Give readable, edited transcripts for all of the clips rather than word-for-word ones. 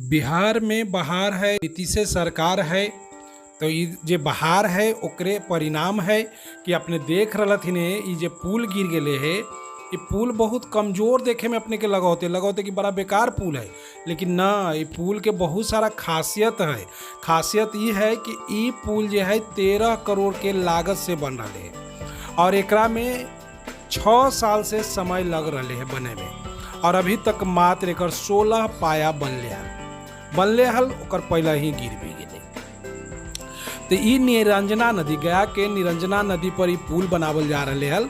बिहार में बहार है, नीतीश सरकार है, तो ई जे बहार है ओकरे परिणाम है कि अपने देख रहलथिन ई जे पुल गिर गेले है। ई पुल बहुत कमज़ोर देखे में अपने के लगौते कि बड़ा बेकार पुल है, लेकिन ना, ई पुल के बहुत सारा खासियत है। खासियत ई है कि ई पुल जे है 13 करोड़ के लागत से बन रहा है और एकरा में 6 साल से समय लग रहा है बने में, और अभी तक मात्र एकर 16 पाया बनले हल, ओकर पहले ही गिर भी गेले। तो ई निरंजना नदी, गया के निरंजना नदी पर ई पुल बनावल जा रहे हल,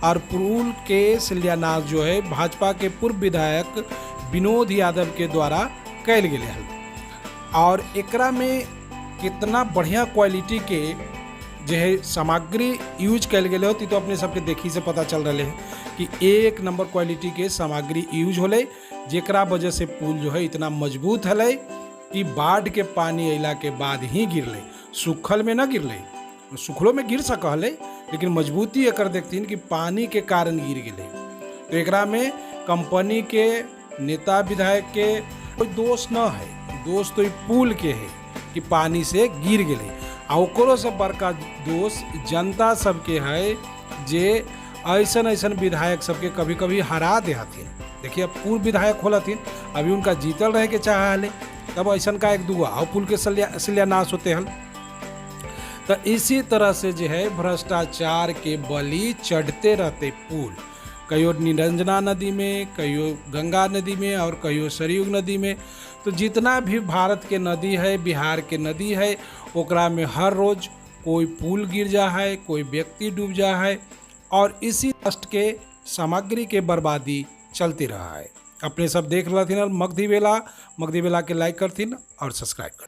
और पुल के शिलान्यास जो है भाजपा के पूर्व विधायक विनोद यादव के द्वारा कैल गेले हल। और एकरा में कितना बढ़िया क्वालिटी के जो है सामग्री यूज कैल गेले होती तो अपने सबके देखी से पता चल रहा है कि एक नंबर क्वालिटी के सामग्री यूज होले, जेकरा वजह से पुल जो है इतना मजबूत हलै कि बाढ़ के पानी अइला के बाद ही गिरले, सूखल में न गिरले, सूखलो में गिर सक हलै, लेकिन मजबूती एकर देखथिन कि पानी के कारण गिर गेले। तो एकरा में कंपनी के नेता विधायक के कोई दोष न है, दोष तो ई पुल के है कि पानी से गिर गेले। आ ओकरो से बड़का दोष जनता सबके है जे ऐसन ऐसन विधायक सबके कभी कभी हरा दे हथिन। देखिए, अब पूर्व विधायक होलथिन, अभी उनका जीतल रहे के चाह हले, तब ऐसन का एक दूगो आओ पुल के शिलान्यास होते हल। तो इसी तरह से जो है भ्रष्टाचार के बलि चढ़ते रहते पुल, कहियो निरंजना नदी में, कहियो गंगा नदी में और कहियो सरयू नदी में। तो जितना भी भारत के नदी है, बिहार के नदी है, ओकरा में हर रोज कोई पुल गिर जा है, कोई व्यक्ति डूब जा है, और इसी राष्ट्र के सामग्री के बर्बादी चलती रहा है। अपने सब देख रहा थी मगधी बेला, मगधी बेला के लाइक करथिन और सब्सक्राइब कर।